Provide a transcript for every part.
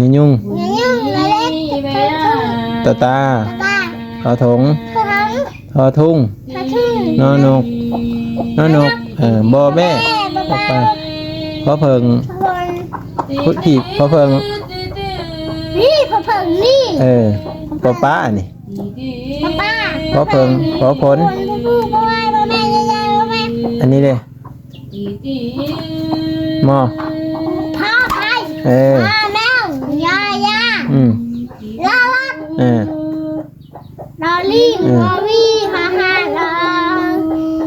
ຍະຍຸງ ຍະຍຸງ ລະເລັດ ຕະຕາ ຕະຕາ ຂໍຖົງ ຂໍຖົງ ຂໍທຸງ ຂໍທຸງ ນໍນົກ ນໍນົກ ເອີ ບໍ່ແບ້ ບໍ່ແບ້ ບໍ່ແບ້ ພໍເຜິ້ງ ພໍເຜິ້ງ ພຸດ ພີ້ ພໍເຜິ້ງ ນີ້ ພໍເຜິ້ງນີ້ ເອີ ປໍປາ ອັນນີ້ ປ້າ ພໍເຜິ້ງ ພໍຝົນ ບໍ່ແມ່ນ ບໍ່ແມ່ນ ບໍ່ແມ່ນ ອັນນີ້ເດ້ ມໍ ພໍໄພ ເອີ ແມວ ຢາຢາ ອືມ ລາລັດ ເອີ ລໍລີງ ເອີ ວໍວີ ຮໍຮາ ລໍ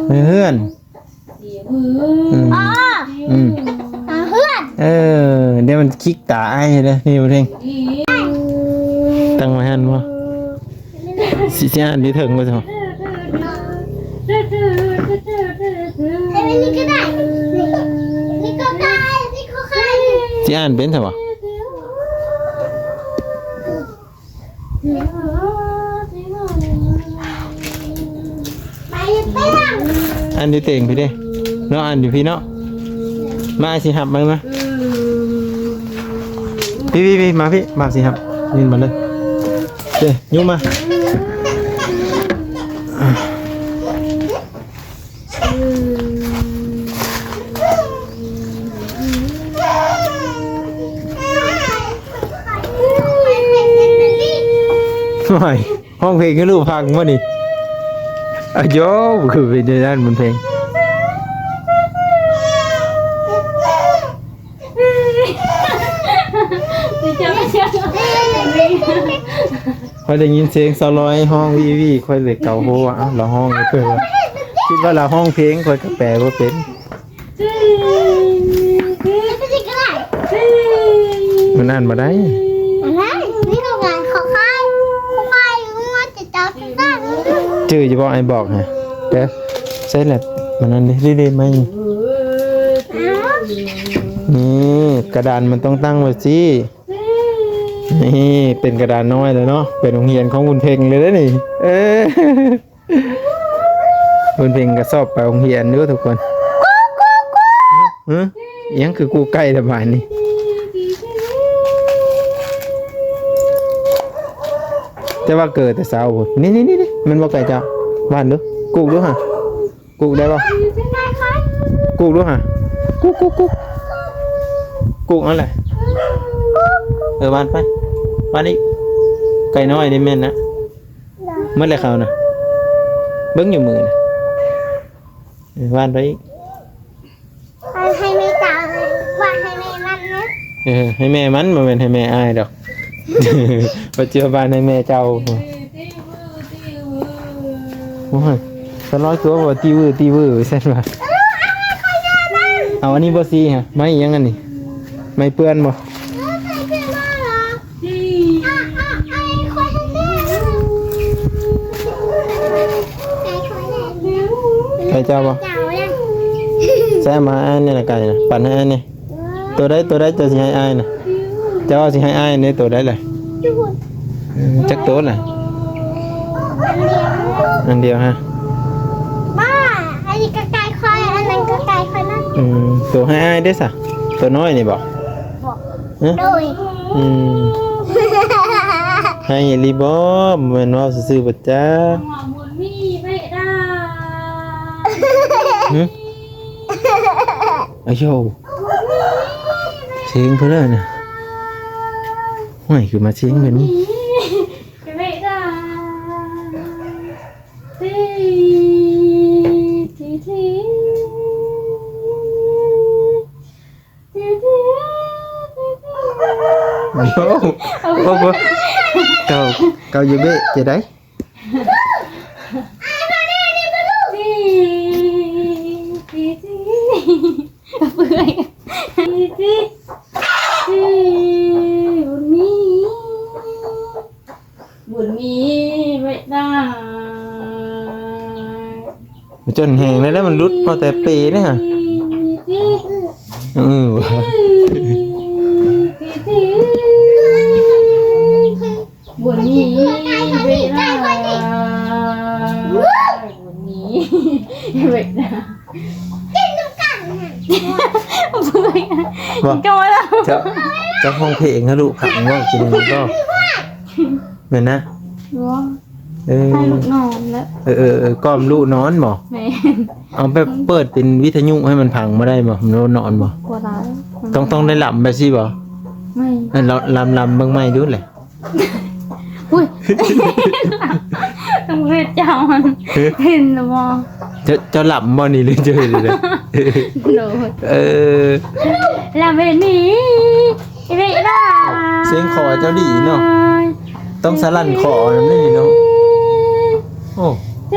ເຮືອນ ອືມ ອໍ ອືມ ເຮືອນ ເອີ ດຽວມັນຄິກຕາອ້າຍເດີ ນີ້ບໍ່ເພງ ຕັ້ງໄວ້ຫັ້ນບໍ່ ຊິ ຊິອ່ານຢູ່ເທິງບໍ່ຊັ້ນ ເອີ ນີ້ກໍໄດ້ ນີ້ກໍໄດ້ ນີ້ກໍໄດ້ ຊິອ່ານເປັນຊະບໍ່ ໄປ ໄປນຳ ອ່ານຢູ່ເຕີງພີ້ເດ້ ເນາະ ອ່ານຢູ່ພີ້ເນາະ ມາ ອ້າຍຊິຮັບ ມາ ມາ ພີ້ ພີ້ ພີ້ ມາພີ້ ບ່າວຊິຮັບ ນີ້ມາເລີຍ ເດ້ ຍຸມມາ ໂອ້ຍ ຮ້ອງເພງໃຫ້ລູກຟັງບໍ່ນີ້ ອາໂຢ ຄືເປັນຈັ່ງຊັ້ນ ບຸນເພັງ ຂ້ອຍໄດ້ຍິນສຽງສາວລອຍຮ້ອງວີວີ ຂ້ອຍເລີຍເກົາຫົວ ເອົ້າ ລາວຮ້ອງເປັນ ຄິດວ່າລາວຮ້ອງເພງ ຂ້ອຍກໍແປບໍ່ເປັນ ມັນອ່ານບໍ່ໄດ້ ອ່ານບໍ່ໄດ້ ນີ້ກໍງານຂອງຂ້ອຍ ຂອງຂ້ອຍ ງົວຈະຈັບ ຈື່ຢູ່ບໍ່ ອ້າຍບອກໃຫ້ ເດີ ໃສ່ແລັບ ມັນນັ້ນເດ້ ເດ້ ໄມ້ ນີ້ ກະດານມັນຕ້ອງຕັ້ງໄວ້ຊີ້ ນີ້ເປັນກະດານນ້ອຍແລ້ວເນາະ ເປັນໂຮງຮຽນຂອງບຸນເພັງເລີຍເດ້ນີ້ ເອີ ບຸນເພັງກໍຊອບໄປໂຮງຮຽນຢູ່ທຸກຄົນ ຫຶ ອີຫຍັງຄືກູ່ໄກ່ແທ້ບາດນີ້ ແຕ່ວ່າເກີແຕ່ເຊົ້າພຸ້ນ ນີ້ໆໆ ແມ່ນບໍ່ໄກ່ເຈົ້າ ຫວ່ານດູ ກູກດູຫາ ກູກໄດ້ບໍ່? ກູກດູຫາ ກູກ ກູກ ກູກ ກູກເອົາແຫຼະ ເອີ ຫວ່ານໄປ ຫວ່ານອີກ ໄກ່ນ້ອຍນີ້ແມ່ນນະ ໝົດແລ້ວເຂົານະ ເບິ່ງຢູ່ມືນະ ເອີ ຫວ່ານໄປອີກ ໃຫ້ແມ່ເຈົ້າ ວ່າໃຫ້ແມ່ມັນນະ ເອີ ໃຫ້ແມ່ມັນ ບໍ່ແມ່ນໃຫ້ແມ່ອ້າຍດອກ ປັດຈຸບັນໃຫ້ແມ່ເຈົ້າ ໂອ້ຍ ສະຫຼອຍຕົວບໍ່ ຕີວື ຕີວື ວ່າຊັ້ນວ່າ ເອົາອັນນີ້ບໍ່ ສີຫະ ໄມ້ຫຍັງອັນນີ້ ໄມ້ເປື້ອນບໍ່? ໃຫ້ເຈົ້າບໍ່? ໃສ່ມາໃຫ້ອ້າຍແດ່ລະ ໄກ່ນະ ປັນໃຫ້ອ້າຍແດ່ ໂຕໃດ ໂຕໃດເຈົ້າຊິໃຫ້ອ້າຍນະ? ເຈົ້າຊິໃຫ້ອ້າຍໃນໂຕໃດລະ? ເອີ ຈັກໂຕລະ? ອັນດຽວ ອັນດຽວຮະ ບໍ່ ອັນນີ້ກໍໄກ່ຂ້ອຍ ອັນນັ້ນກໍໄກ່ຂ້ອຍນະ ອືມ ໂຕໃຫ້ອ້າຍເດ້ສະ ໂຕນ້ອຍນີ້ບໍ່? ບໍ່ ຮະ ໂດຍ ອືມ ໃຫ້ອີ່ຫຼີບໍ່? ບໍ່ແມ່ນເວົ້າຊື່ໆບໍ່ຈັກ ຫຶ ອາໂຢ ສຽງເພິ່ນເລີຍນະ ຫ້ວຍ ຄືມາສຽງແບບນີ້ ໂອ້ໂຫ ໂອ້ໂຫ ເຂົາ ເຂົາຢູ່ເບະ ຈະໄດ້ ເປື່ອຍ ບຸນມີ ບຸນມີໄວ້ໄດ້ ມັນຈົນແຮງແລ້ວ ແລ້ວມັນຫຼຸດເອົາແຕ່ເປເດ້ຫະ ເອີ ບຸນມີໄວ້ໄດ້ ບຸນມີໄວ້ໄດ້ ກິນນຳກັນ ເປື່ອຍ ບໍ່ ກິນກັນແລ້ວ ເຈົ້າ ເຈົ້າຮ້ອງເພງໃຫ້ລູກຟັງບໍ່ ກິນບໍ່ ແມ່ນນະ? ບໍ່ ເອີ ໃຫ້ລູກນອນແລ້ວ ເອີໆໆ ກ່ອມລູກນອນບໍ່? ແມ່ນ ເອົາແບບເປີດເປັນວິທະຍຸໃຫ້ມັນຟັງບໍ່ໄດ້ບໍ່? ມັນນອນບໍ່? ບໍ່ໄດ້ ຕ້ອງ ຕ້ອງໄດ້ລຳແບບຊີ້ບໍ່? ແມ່ນ ເອີ ລຳ ລຳເບິ່ງໃໝ່ດູແຫຼະ. ອຸ້ຍ ຕ້ອງເຮັດເຈົ້າຫັ້ນ ເຫັນແລ້ວບໍ່? ເຈົ້າ ເຈົ້າລຳບໍ່ນີ້ ຫຼືເຈົ້າເຮັດໃດ? ໂດຍ ເອີ ລຳເຮັດນີ້ ເວລາ ສຽງຄໍເຈົ້າດີເນາະ ຕ້ອງສະຫຼັ່ນຄໍນຳນີ້ເນາະ. ໂອ້ ເ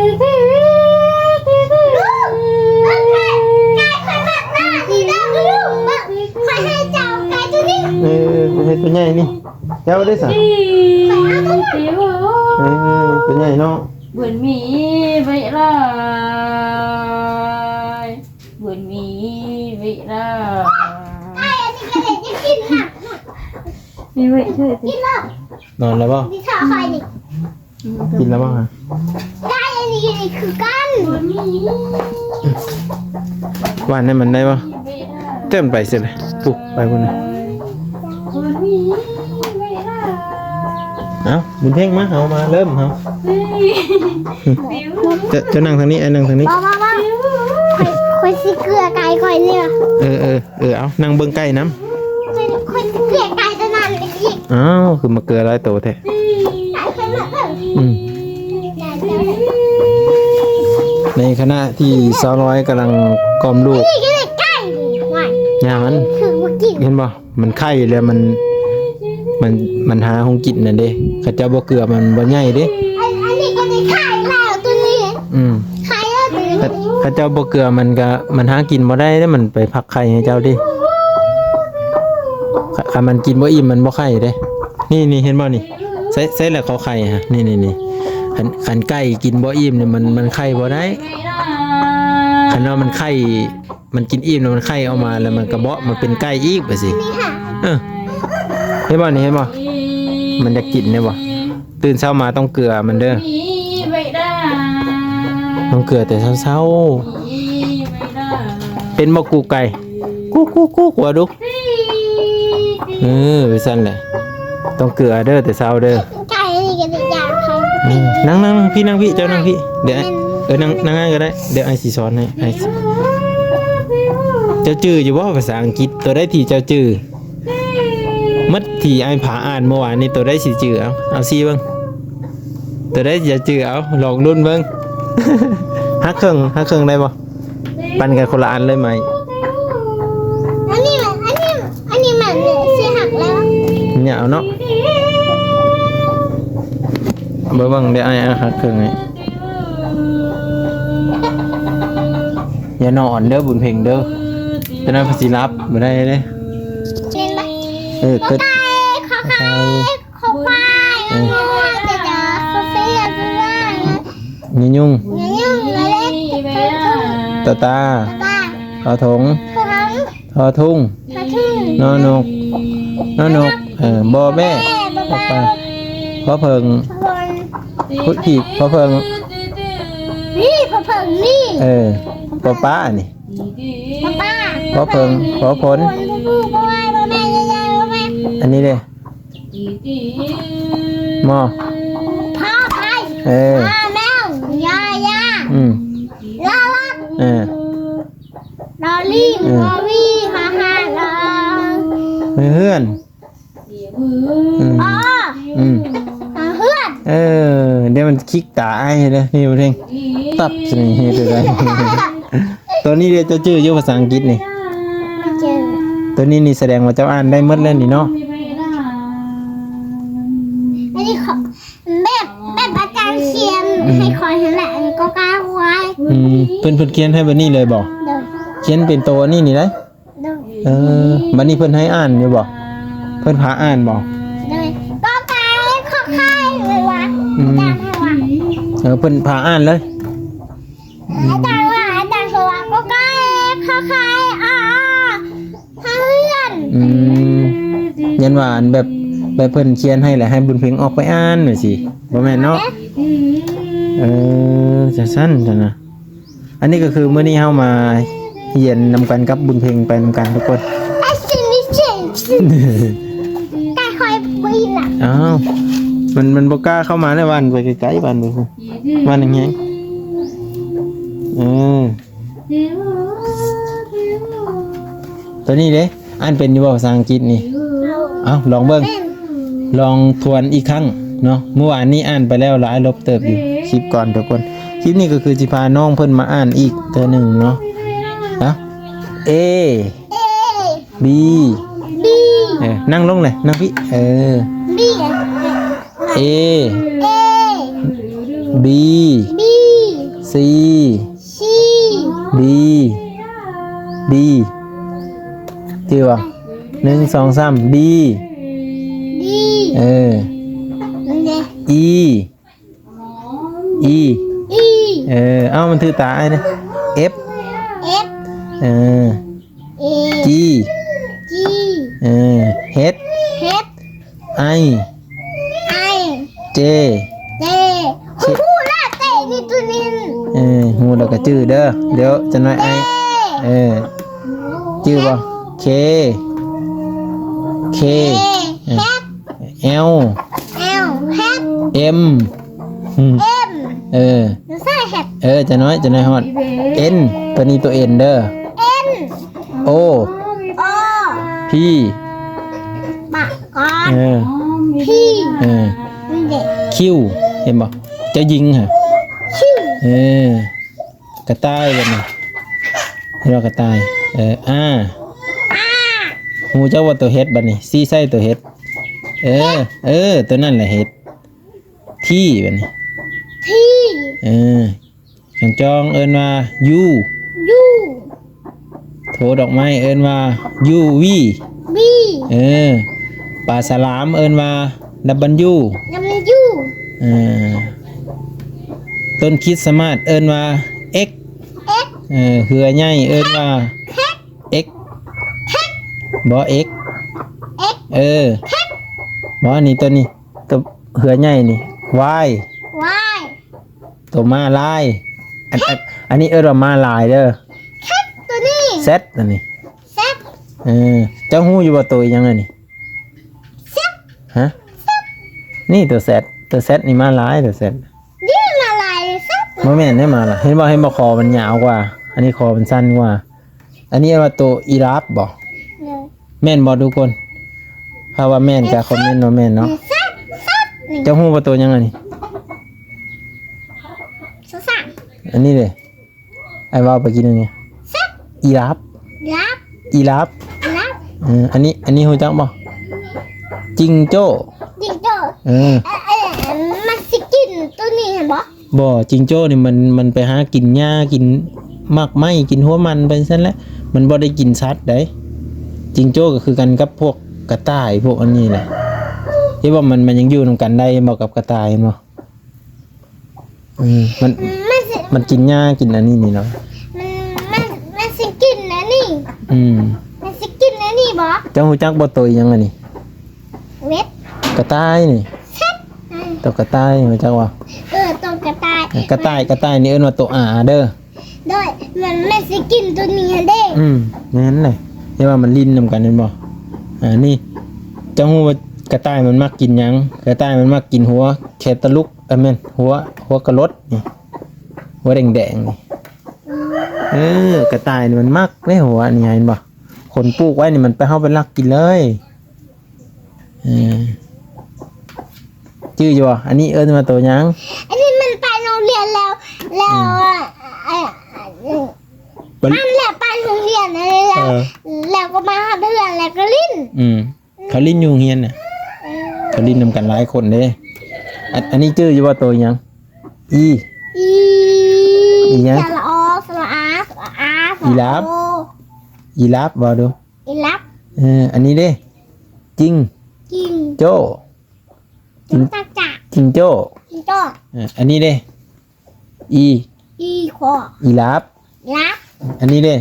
ອີ ເຮັດຕົວໃຫຍ່ນີ້ ເຈົ້າໄດ້ສະ ເອີ ຕົວໃຫຍ່ເນາະ. ບຸນມີໄວ້ຫຼາຍ ບຸນມີໄວ້ຫຼາຍ ມີໄວ້ເທີດ ນອນແລ້ວບໍ່? ກິນແລ້ວບໍ່ຮະ? ໄດ້ອັນນີ້ຄືກັນ ຫວ່ານໃຫ້ມັນໄດ້ບໍ່? ແຕ່ມັນໄປເສຍເລີຍ ປຸກ ໄປພຸ້ນນະ. ເອົ້າ ບຸນເພັງ ມາ ເຮົາມາເລີ່ມເຮົາ ເຈົ້າ ເຈົ້ານັ່ງທາງນີ້ ອ້າຍນັ່ງທາງນີ້ ບໍ່ ບໍ່ ບໍ່ ຂ້ອຍ ຂ້ອຍຊິເກືອໄກ່ຂ້ອຍນີ້ ເອີ ເອີ ເອີ ເອົາ ນັ່ງເບິ່ງໄກ່ນຳ ຂ້ອຍ ຂ້ອຍຊິເກືອໄກ່ຕົວນັ້ນອີກ ອ້າວ ຄືມາເກືອຫຼາຍໂຕແທ້ ອືມ ໃນຂະນະທີ່ສາວນ້ອຍກຳລັງກ່ອມລູກ ນີ້ກໍໄດ້ໄກ່ນີ້ ຫວາຍ ຍ່າມັນ ຄືບໍ່ກິນ ເຫັນບໍ່? ມັນໄຂ່ແລ້ວມັນ ມັນ ມັນຫາຂອງກິນນັ້ນເດ້ ເຂົາເຈົ້າບໍ່ເກືອມັນບໍ່ໃຫຍ່ເດ້ ອັນ ອັນນີ້ກໍໄດ້ໄຂ່ແລ້ວຕົວນີ້ ອືມ ໄຂ່ແລ້ວຕົວນີ້ ເຂົາ ເຂົາເຈົ້າບໍ່ເກືອມັນກະ ມັນຫາກິນບໍ່ໄດ້ເດ້ ມັນໄປຟັກໄຂ່ໃຫ້ເຈົ້າເດ້ ຄັນ ຄັນມັນກິນບໍ່ອີ່ມມັນບໍ່ໄຂ່ເດ້ ນີ້ ນີ້ ເຫັນບໍ່ນີ້ ໃສ່ ໃສ່ແລ້ວເຂົາໄຂ່ຫັ້ນ ນີ້ ນີ້ ນີ້ ຄັນ ຄັນໄກ່ກິນບໍ່ອີ່ມນີ້ມັນ ມັນໄຂ່ບໍ່ໄດ້ ຄັນວ່າມັນໄຂ່ ມັນກິນອີ່ມແລ້ວມັນໄຂ່ອອກມາ ແລ້ວມັນກະເບາະມາເປັນໄກ່ອີກ ແບບຊີ້ ເອີ ເຫັນບໍ່ນີ້ ເຫັນບໍ່ ມັນຢາກກິນ ເຫັນບໍ່? ຕື່ນເຊົ້າມາຕ້ອງເກືອມັນເດີ ຕ້ອງເກືອແຕ່ເຊົ້າໆ ເປັນບໍ່ກູ່ໄກ່ ກູ່ໆໆ ວ່າດຸ ເອີ ໄປຊັ້ນແຫຼະ ຕ້ອງເກືອເດີແຕ່ເຊົ້າເດີ ໄກ່ນີ້ກໍໄດ້ຢາກເຂົາ ອືມ ນັ່ງ ນັ່ງ ນັ່ງ ພີ່ ນັ່ງ ພີ່ ເຈົ້ານັ່ງ ພີ່ ເດີ ເອີ ນັ່ງ ນັ່ງນັ້ນກໍໄດ້ ເດີ ອ້າຍຊິສອນໃຫ້ ອ້າຍຊິ ເຈົ້າຈື່ຢູ່ບໍ່ພາສາອັງກິດ ຕົວໃດທີ່ເຈົ້າຈື່ ໝົດທີ່ອ້າຍພາອ່ານເມື່ອວານນີ້ ຕົວໃດຊິຈື່ ເອົາ ເອົາຊີ້ເບິ່ງ ຕົວໃດຊິຈື່ ເອົາ ລອງລຸ້ນເບິ່ງ ຫັກເຄິ່ງ ຫັກເຄິ່ງໄດ້ບໍ່? ປັນກັນຄົນລະອັນເລີຍໄມ້ ອັນນີ້ ອັນນີ້ ອັນນີ້ມັນຊິຫັກແລ້ວ ຍາວເນາະ ເບິ່ງ ເບິ່ງ ດຽວອ້າຍຫັກເຄິ່ງໃຫ້ ຢ່ານອນເດີບຸນເພັງເດີ ເຈົ້ານາຍພະຊິຫຼັບບໍ່ໄດ້ເດ້ ເຫັນບໍ່? ເອີ ກໍ ຂໍໄຂ່ ຂໍໄຂ່ ຂໍຄວາຍ ເອີ ງົວ ຈະຈະ ເສືອ ເສືອ ຍະຍຸງ ຍະຍຸງ ລະເລັກ ຕະຕາ ຕະຕາ ຂໍຖົງ ຂໍຖົງ ທໍທຸງ ທໍທຸງ ນໍນົກ ນໍນົກ ເອີ ບໍ່ແບ້ ບໍ່ແບ້ ບໍ່ປາ ພໍເຜິ້ງ ພໍເຜິ້ງ ພຸດ ຜີກ ພໍເຜິ້ງ ນີ້ ພໍເຜິ້ງນີ້ ເອີ ປໍປາ ອັນນີ້ ປໍປາ ພໍເຜິ້ງ ພໍຝົນ ຝົນ ບໍ່ປູ ບໍ່ວາຍ ບໍ່ແມ່ ຍາ ຍາ ບໍ່ແມ່ ອັນນີ້ເດ້ ມໍ ພໍໄພ ເອີ ມາແມວ ຍາ ຍາ ອືມ ລອ ລອ ເອີ ລອລີ ເອີ ງອວີ ຮາ ຮາ ລອ ເຮືອນ ອືມ ອໍ ອືມ ຫາເຮືອນ ເອີ ດຽວມັນຄິກຕາອ້າຍເດີ ນີ້ບໍ່ເທັງ ຕັບໃສ່ນີ້ເຮັດໄດ້ ໂຕນີ້ເດ ເຈົ້າຈື່ຢູ່ພາສາອັງກິດນີ້? ບໍ່ຈື່ ໂຕນີ້ນີ້ສະແດງວ່າເຈົ້າອ່ານໄດ້ໝົດແລ້ວນີ້ເນາະ ອັນນີ້ຂອງ ແບບ ແບບອາຈານຂຽນ ອືມ ໃຫ້ຂ້ອຍຫັ້ນແຫຼະ ອັນກໍກາຄວາຍ ອືມ ເພິ່ນ ເພິ່ນຂຽນໃຫ້ແບບນີ້ເລີຍບໍ່? ໂດຍ ຂຽນເປັນໂຕອັນນີ້ນີ້ໄດ໋ ໂດຍ ເອີ ບັດນີ້ເພິ່ນໃຫ້ອ່ານຢູ່ບໍ່? ເພິ່ນພາອ່ານບໍ່? ໂດຍ ກໍກາ ຂໍໄຂ່ ວ່າ ອືມ ອາຈານໃຫ້ວ່າ ເອີ ເພິ່ນພາອ່ານເລີຍ ອືມ ອາຈານວ່າ ອາຈານເຂົາວ່າ ກໍກາ ຂໍໄຂ່ ອາ ອາ ຫາເຮືອນ ອືມ ຢ້ານວ່າອັນແບບ ແບບເພິ່ນຂຽນໃຫ້ແລ້ວໃຫ້ບຸນເພັງອອກໄປອ່ານຈັ່ງຊີ້ ບໍ່ແມ່ນເນາະ? ເອີ ຈັ່ງຊັ້ນຊັ້ນນະ ອັນນີ້ກໍຄືມື້ນີ້ເຮົາມາຮຽນນຳກັນກັບບຸນເພັງໄປນຳກັນທຸກຄົນ. ບໍ່ອີ່ນລະ. ອ້າວ ມັນ ມັນບໍ່ກ້າເຂົ້າມາແລ້ວ ຫວ່ານໄປໄກໆ ຫວ່ານໄປພຸ້ນ ຫວ່ານແຮງໆ ເອີ ຕົວນີ້ເດ້. ອ່ານເປັນຢູ່ບໍ່ພາສາອັງກິດນີ້? ເອົ້າ ລອງເບິ່ງ ເປັນ ລອງທວນອີກຄັ້ງເນາະ. ມື້ວານນີ້ອ່ານໄປແລ້ວຫຼາຍລົບເຕີບຢູ່. ຄລິບກ່ອນທຸກຄົນ ຄລິບນີ້ກໍຄືຊິພານ້ອງເພິ່ນມາອ່ານອີກເທື່ອໜຶ່ງເນາະ. ເອົາ A ເອ B B ເອີ ນັ່ງລົງເລີຍ ນັ່ງພີ້ ເອີ B A A B B C C B B ຈື່ບໍ່? ໜຶ່ງ ສອງ ສາມ B B ເອີ E E E ເອີ ເອົ້າ ມັນຖືກຕາອ້າຍເດ້. F F ເອີ A G G ເອີ H H I I J J ຮູ້ລະ J ນີ້ ຕົວນີ້ ເອີ ຮູ້ແລ້ວກໍຈື່ເດີ. ດຽວຈັກໜ້ອຍ J I ເອີ ຈື່ບໍ່? K K K L L H M M ເອີ ໃສ່ H ເອີ ຈັກໜ້ອຍ ຈັກໜ້ອຍຮອດ N ຕົວນີ້ຕົວ N ເດີ. N O O P ປະກອນ ເອີ P ເອີ Q ເຫັນບໍ່? ເຈົ້າຍິງຫະ Q ເອີ ກະຕ່າຍບັດນີ້ ເຫັນບໍ່? ກະຕ່າຍ ເອີ R R ຮູ້ຈັກບໍ່ຕົວ H ບັດນີ້? ຊີ້ໃສ່ຕົວ H ເອີ ເອີ ຕົວນັ້ນແຫຼະ H T ບັດນີ້ T ເອີ ຂັນຈອງເອີ້ນວ່າ U U ໂທດອກໄມ້ເອີ້ນວ່າ U V V ເອີ ປາສະຫຼາມເອີ້ນວ່າ W W ເອີ ຕົ້ນຄຣິດສະມາດເອີ້ນວ່າ X X ເອີ ເຮືອໃຫຍ່ເອີ້ນວ່າ X X X ບໍ່ X X ເອີ X ບໍ່ ອັນນີ້ ຕົວນີ້ ຕົວເຮືອໃຫຍ່ນີ້ Y Y ຕົວມ້າລາຍ ອັນ ອັນ ອັນນີ້ເອີ້ນວ່າມ້າລາຍເດີ Z ຕົວນີ້ Z ອັນນີ້ Z ເອີ ເຈົ້າຮູ້ຢູ່ບໍ່ໂຕອີ່ຫຍັງອັນນີ້? Z ຮະ Z ນີ້ຕົວ Z ຕົວ Z ນີ້ມ້າລາຍ ຕົວ Z ນີ້ມ້າລາຍ Z ບໍ່ແມ່ນເດ້ ມ້າລາຍ ເຫັນບໍ່? ເຫັນບໍ່? ຄໍມັນຍາວກວ່າ ອັນນີ້ຄໍມັນສັ້ນກວ່າ ອັນນີ້ເອີ້ນວ່າໂຕອີຣາຟບໍ່? ແມ່ນບໍ່ທຸກຄົນ? ຖ້າວ່າແມ່ນກໍຄອມເມັນວ່າແມ່ນເນາະ. ເຈົ້າຮູ້ບໍ່ໂຕຫຍັງອັນນີ້? ສະສະ ອັນນີ້ເດ້ ອ້າຍເວົ້າໄປກີ້ນີ້ ອີຣາຟ ອີຣາຟ ອີຣາຟ ເອີ ອັນນີ້ ອັນນີ້ຮູ້ຈັກບໍ່? ຈິງໂຈ້ ຈິງໂຈ້ ເອີ ມັນຊິກິນໂຕນີ້ຫັ້ນບໍ່? ບໍ່ ຈິງໂຈ້ນີ້ມັນ ມັນໄປຫາກິນຫຍ້າ ກິນໝາກໄມ້ ກິນຫົວມັນໄປຊັ້ນແຫຼະ ມັນບໍ່ໄດ້ກິນສັດໃດ. ຈິງໂຈ້ກໍຄືກັນກັບພວກກະຕ່າຍ ພວກອັນນີ້ແຫຼະ ທີ່ວ່າມັນ ມັນຍັງຢູ່ນຳກັນໄດ້ບໍ່ ກັບກະຕ່າຍ ເຫັນບໍ່? ອືມ ມັນ ມັນຊິ ມັນກິນຫຍ້າ ກິນອັນນີ້ນີ້ເນາະ ມັນ ມັນ ມັນຊິກິນອັນນີ້ ອືມ ມັນຊິກິນອັນນີ້ບໍ່? ເຈົ້າຮູ້ຈັກບໍ່ໂຕອີ່ຫຍັງອັນນີ້? ເວັດ ກະຕ່າຍນີ້ ເຊັດ ອືມ ໂຕກະຕ່າຍ ຮູ້ຈັກບໍ່? ເອີ ໂຕກະຕ່າຍ ເອີ ກະຕ່າຍ ກະຕ່າຍນີ້ເອີ້ນວ່າໂຕ R ເດີ ໂດຍ ມັນ ມັນຊິກິນໂຕນີ້ຫັ້ນເດ້ ອືມ ແມ່ນແຫຼະ ເຫັນວ່າມັນຫຼິ້ນນຳກັນ ເຫັນບໍ່? ອາ ນີ້ ເຈົ້າຮູ້ວ່າກະຕ່າຍມັນມັກກິນຫຍັງ? ກະຕ່າຍມັນມັກກິນຫົວແຄຕາລູກ ເອີ ແມ່ນ ຫົວ ຫົວກະລົດນີ້ ຫົວແດງໆນີ້ ເອີ ກະຕ່າຍນີ້ມັນມັກເດ້ ຫົວນີ້ ເຫັນບໍ່? ຄົນປູກໄວ້ນີ້ມັນໄປ ເຮົາໄປລັກກິນເລີຍ. ເອີ ຈື່ຢູ່ບໍ່? ອັນນີ້ເອີ້ນວ່າໂຕຫຍັງ? ອັນນີ້ມັນໄປໂຮງຮຽນແລ້ວ ແລ້ວ ອືມ ເອີ ມັນແຫຼະໄປໂຮງຮຽນແລ້ວ ເອີ ແລ້ວກໍມາຮອດເຮືອນແລ້ວກໍຫຼິ້ນ ອືມ ເຂົາຫຼິ້ນຢູ່ໂຮງຮຽນນະ ເອີ ເຂົາຫຼິ້ນນຳກັນຫຼາຍຄົນເດ້. ອັນ ອັນນີ້ຈື່ຢູ່ບໍ່ໂຕຫຍັງ? ອີ ອີ ອີຫຍັງ? ສະລະ ອ ສະລະ ອາ ສະລະ ອາ ສະລະ ອີຣາຟ ໂອ ອີຣາຟ ເວົ້າດູ. ອີຣາຟ ເອີ ອັນນີ້ເດ້ ຈິງ ຈິງໂຈ້ ຈິງ ຈະຈະ ຈິງໂຈ້ ຈິງໂຈ້ ເອີ ອັນນີ້ເດ້ ອີ ອີ ຄໍ ອີຣາຟ ອີຣາຟ ອັນນີ້ເດ້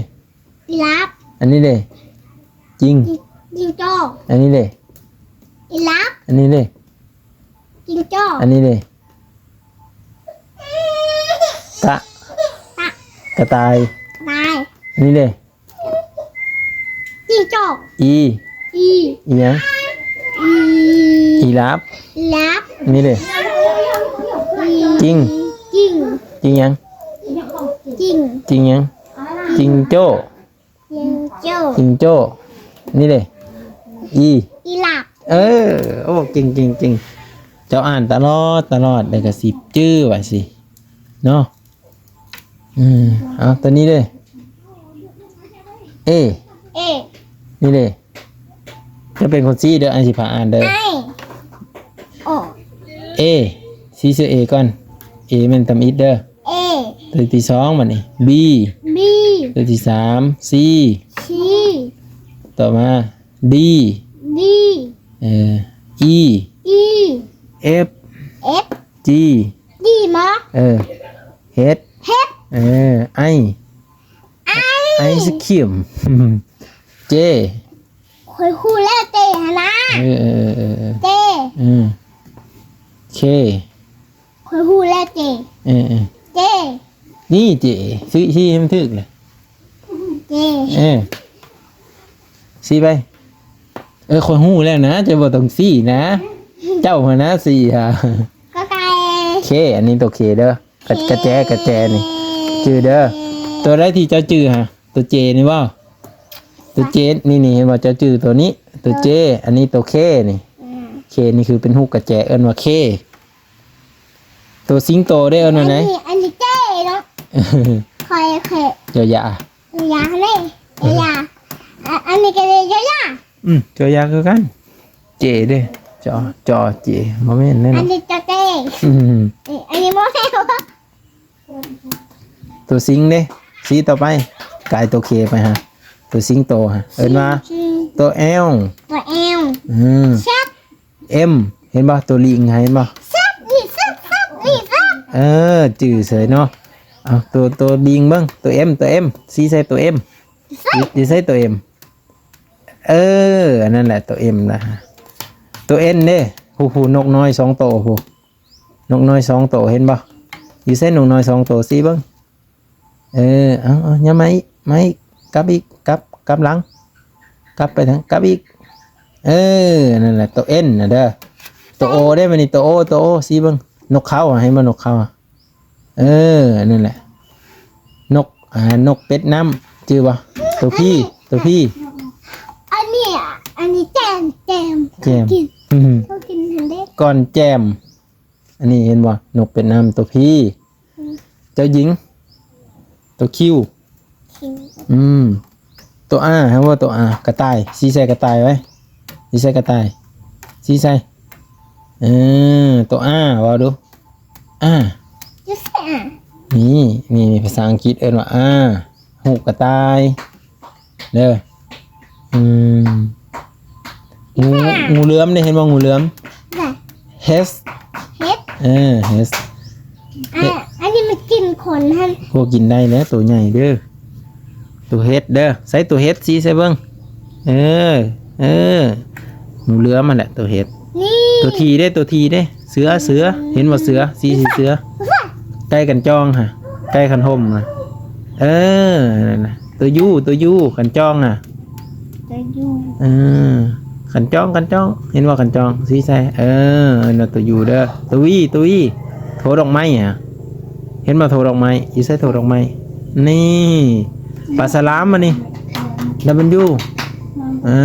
ອີຣາຟ ອັນນີ້ເດ້ ຈິງ ຈິງ ຈິງໂຈ້ ອັນນີ້ເດ້ ອີຣາຟ ອັນນີ້ເດ້ ຈິງໂຈ້ ອັນນີ້ເດ້ ຕະ ຕະ ກະຕ່າຍ ກະຕ່າຍ ອັນນີ້ເດ້ ຈິງໂຈ້ ອີ ອີ ອີຫຍັງ? ອີ ອີລາບ ອີລາບ ນີ້ເດ້ ຈິງ ຈິງ ຈິງຫຍັງ ຈິງ ຈິງຫຍັງ ຈິງໂຈ້ ຈິງໂຈ້ ຈິງໂຈ້ ນີ້ເດ້ ອີ ອີລາບ ເອີ ໂອ້ ເກັ່ງໆໆ ເຈົ້າອ່ານຕະຫຼອດຕະຫຼອດ ແລ້ວກໍຊິຈື່ວ່າຊິເນາະ. ອືມ ເອົາ ຕົວນີ້ເດ້ ເອ ເອ ນີ້ເດ້ ຈະເປັນຄົນຊີ້ເດີ ອ້າຍຊິພາອ່ານເດີ ໄອ ໂອ ເອ ຊີ້ຊື່ເອກ່ອນ ເອແມ່ນທຳອິດເດີ ເອ ຕົວທີສອງ ບາດນີ້ ບີ ບີ ຕົວທີສາມ ຊີ ຊີ ຕໍ່ມາ ດີ ດີ ເອີ ອີ ອີ ເອັຟ ເອັຟ ຈີ ຈີ ໝໍ ເອີ ເຮັດ ເຮັດ ເອີ ໄອ ໄອ ໄອສະຄຣີມ ເຈ ຂ້ອຍຮູ້ແລ້ວ ເຈຫັ້ນນະ ເອີ ເອີ ເອີ ເອີ ເຈ ເອີ ເຄ ຂ້ອຍຮູ້ແລ້ວ ເຈ ເອີ ເອີ ເຈ ນີ້ເຈ ຊື້ ຊີ້ໃຫ້ມັນຖືກລະ ເຈ ເອີ ຊີ້ໄປ ເອີ ຂ້ອຍຮູ້ແລ້ວນະ ເຈົ້າບໍ່ຕ້ອງຊີ້ນະ ເຈົ້າຫັ້ນນະຊີ້ຫາ ກໍໄກ່ ເຄ ອັນນີ້ໂຕເຄເດີ ກະ ກະແຈ ກະແຈນີ້ ຈື່ເດີ ຕົວໃດທີ່ເຈົ້າຈື່ຫາ ຕົວເຈນີ້ບໍ່ ຕົວເຈນີ້ ນີ້ເຫັນບໍ່ ເຈົ້າຈື່ຕົວນີ້ ຕົວເຈ ອັນນີ້ຕົວເຄນີ້ ອືມ ເຄນີ້ຄືເປັນຮູບກະແຈ ເອີ້ນວ່າເຄ ຕົວສິງໂຕເດ້ ເອີ້ນວ່າໃດ ອັນນີ້ ອັນນີ້ເຈເນາະ ຂ້ອຍ ຂ້ອຍ ຢໍຢາ ຢໍຢາເດ້ ຢໍຢາ ອາ ອັນນີ້ກໍເລີຍຢໍຢາ ອືມ ຢໍຢາຄືກັນ ເຈເດ້ ຈອ ຈອເຈ ບໍ່ແມ່ນແນ່ນອນ ອັນນີ້ຈອເຈ ອືມ ເອີ ອັນນີ້ບໍ່ແມ່ນ ຕົວສິງເດ້ ຊີ້ຕໍ່ໄປ ກາຍຕົວເຄໄປຫາ ຕົວສິງໂຕຫາ ເອີ້ນວ່າ ສິງ ສິງ ຕົວແອວ ຕົວແອວ ອືມ ຊັບ ເອັມ ເຫັນບໍ່ ຕົວລິງ ເຫັນບໍ່ ຊັບ ນີ້ ຊັບ ຊັບ ນີ້ ຊັບ ເອີ ຈື່ເສີຍເນາະ ເອົາ ຕົວ ຕົວລິງເບິ່ງ ຕົວເອັມ ຕົວເອັມ ຊີ້ໃສ່ຕົວເອັມ ຊີ້ໃສ່ຕົວເອັມ ເອີ ອັນນັ້ນແຫຼະ ຕົວເອັມນະ ຕົວເອັນເດ້ ຜູ້ ຜູ້ ນົກນ້ອຍສອງໂຕ ຜູ້ ນົກນ້ອຍສອງໂຕ ເຫັນບໍ່ ຢູ່ໃສນົກນ້ອຍສອງໂຕ ຊີ້ເບິ່ງ ເອີ ເອົາ ເອົາ ຍັບມາອີກ ມາອີກ ກັບອີກ ກັບ ກັບຫຼັງ ກັບໄປທາງ ກັບອີກ ເອີ ນັ້ນແຫຼະ ໂຕເອັນນະເດີ ໂຕໂອເດ້ ບາດນີ້ໂຕໂອ ໂຕໂອ ຊີ້ເບິ່ງ ນົກເຂົາ ເຫັນບໍ່ ນົກເຂົາ ເອີ ນັ້ນແຫຼະ ນົກ ອ່າ ນົກເປັດນ້ຳ ຈື່ບໍ່ ໂຕພີ ໂຕພີ ອັນນີ້ ອັນນີ້ແຈມ ແຈມ ແຈມ ກິນ ອືມ ເຂົາກິນຫັ້ນເດ້ ກ່ອນແຈມ ອັນນີ້ເຫັນບໍ່ ນົກເປັດນ້ຳຕົວພີ ອືມ ເຈົ້າຍິງ ຕົວຄິວ ຄິວ ອືມ ຕົວອາ ເຫັນບໍ່ ຕົວອາ ກະຕ່າຍ ຊີ້ໃສ່ກະຕ່າຍໄວ້ ຊີ້ໃສ່ກະຕ່າຍ ຊີ້ໃສ່ ເອີ ຕົວອາ ເວົ້າດູ ອາ ຢູ່ໃສອາ ນີ້ ນີ້ ນີ້ ພາສາອັງກິດເອີ້ນວ່າອາ ຮູບກະຕ່າຍ ເດີ ອືມ ງູ ງູເຫຼືອມເດ້ ເຫັນບໍ່ ງູເຫຼືອມ ເຮັດ ເຮັດ ເອີ ເຮັດ ອາ ອັນນີ້ມັນກິນຄົນຫັ້ນ ພວກກິນໄດ້ແຫຼະ ໂຕໃຫຍ່ເດີ ໂຕເຮັດເດີ ໃສ່ໂຕເຮັດຊີ້ໃສ່ເບິ່ງ ເອີ ເອີ ງູເຫຼືອມຫັ້ນແຫຼະ ໂຕເຮັດ ນີ້ ໂຕທີເດ້ ໂຕທີເດ້ ເສືອ ເສືອ ເຫັນບໍ່ ເສືອ ຊີ້ໃສ່ເສືອ ໄກ່ກັນຈອງຫະ ໄກ່ຄັນຫົ່ມຫະ ເອີ ນັ້ນນະ ໂຕຢູ ໂຕຢູ ກັນຈອງຫະ ໂຕຢູ ເອີ ກັນຈອງ ກັນຈອງ ເຫັນບໍ່ ກັນຈອງ ຊີ້ໃສ່ ເອີ ນັ້ນໂຕຢູເດີ ໂຕວີ ໂຕວີ ໂທດອກໄມ້ຫະ ເຫັນບໍ່ ໂທດອກໄມ້ ຢູ່ໃສໂທດອກໄມ້ ນີ້ ປາສະຫຼາມ ອັນນີ້ ດັບເບິນຢູ ເອີ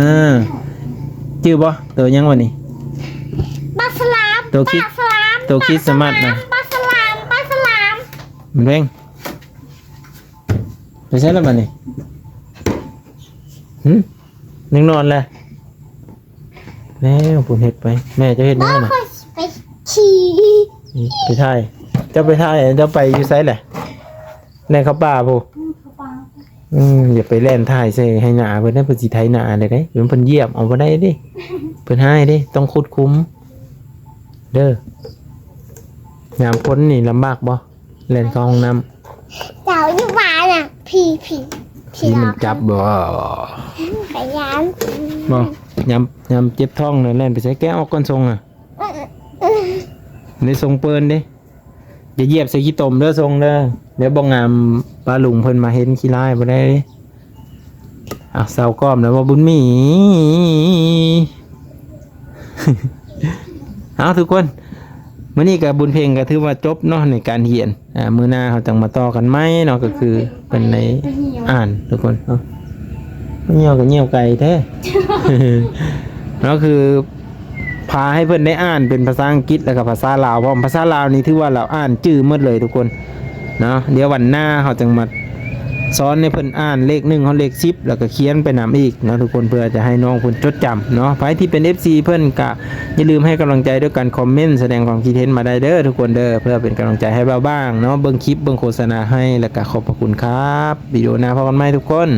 ຈື່ບໍ່ ໂຕຫຍັງວະນີ້ ປາສະຫຼາມ ໂຕຄຣິດ ປາສະຫຼາມ ໂຕຄຣິດສະມາດນະ ປາສະຫຼາມ ປາສະຫຼາມ ມັນເພງ ໄປໃສລະບາດນີ້ ຫຶ ຍັງນອນແຫຼະ ແລ້ວພຸ້ນເຮັດໄປ ແມ່ເຈົ້າເຮັດຫຍັງຫັ້ນນະ ຂ້ອຍຊິໄປຂີ່ ໄປຖ່າຍ ເຈົ້າໄປຖ່າຍ ເຈົ້າໄປຢູ່ໃສແຫຼະ ແລ່ນເຂົ້າປ່າພຸ້ນ ອືມ ເຂົ້າປ່າ ອືມ ຢ່າໄປແລ່ນຖ່າຍໃສ່ໄຮ່ນາເພິ່ນເດ້ ເພິ່ນຊິໄຖນາໄດ້ເດ້ ເພິ່ນຢຽບເອົາບໍ່ໄດ້ເດ້ ເພິ່ນຮ້າຍເດ້ ຕ້ອງຂຸດຄຸມເດີ ຍາມຝົນນີ້ລຳບາກບໍ່? ແລ່ນເຂົ້າຫ້ອງນ້ຳ ເຈົ້າຢູ່ບ້ານນະ ຜີ ຜີ ຜີມັນຈັບບໍ່? ຂ້ອຍຢ້ານ ບໍ່ ຍາມ ຍາມເຈັບທ້ອງນະ ແລ່ນໄປໃສ? ແກະອອກກ່ອນ ຊົງນະ ເອີ ເອີ ໄດ້ຊົງເປີນເດ້ ຢ່າຢຽບໃສ່ຂີ້ຕົມເດີຊົງເດີ ດຽວບໍ່ງາມປ້າລຸງເພິ່ນມາເຫັນຂີ້ຮ້າຍບໍ່ໄດ້ເດ້. ອ້າວ ເຊົາກ້ອມແລ້ວບໍ່ບຸນມີ? ເ ເອົາທຸກຄົນ ມື້ນີ້ກໍບຸນເພັງກໍຖືວ່າຈົບເນາະໃນການຮຽນ. ອ່າ ມື້ໜ້າເຮົາຈັ່ງມາຕໍ່ກັນໃໝ່ເນາະ ກໍຄືເພິ່ນໄດ້ອ່ານທຸກຄົນເນາະ. ຍ່ຽວກໍຍ່ຽວໄກແທ້ ເນາະ ຄືພາໃຫ້ເພິ່ນໄດ້ອ່ານເປັນພາສາອັງກິດ ແລ້ວກໍພາສາລາວພ້ອມ. ພາສາລາວນີ້ຖືວ່າລາວອ່ານຈື່ໝົດເລີຍທຸກຄົນເນາະ. ດຽວວັນໜ້າເຮົາຈັ່ງມາສອນໃຫ້ເພິ່ນອ່ານເລກໜຶ່ງຮອດເລກສິບ ແລ້ວກໍຂຽນໄປນຳອີກເນາະທຸກຄົນ ເພື່ອຈະໃຫ້ນ້ອງເພິ່ນຈົດຈຳເນາະ. ໃຜທີ່ເປັນເອັຟຊີເພິ່ນກໍ ຢ່າລືມໃຫ້ກຳລັງໃຈດ້ວຍການຄອມເມັນ ສະແດງຄວາມຄິດເຫັນມາໄດ້ເດີທຸກຄົນເດີ ເພື່ອເປັນກຳລັງໃຈໃຫ້ບ່າວບາງເນາະ ເບິ່ງຄລິບ ເບິ່ງໂຄສະນາໃຫ້ ແລ້ວກໍຂອບພະຄຸນຄັບ. ວິດີໂອໜ້າພໍ້ກັນໃໝ່ທຸກຄົນ.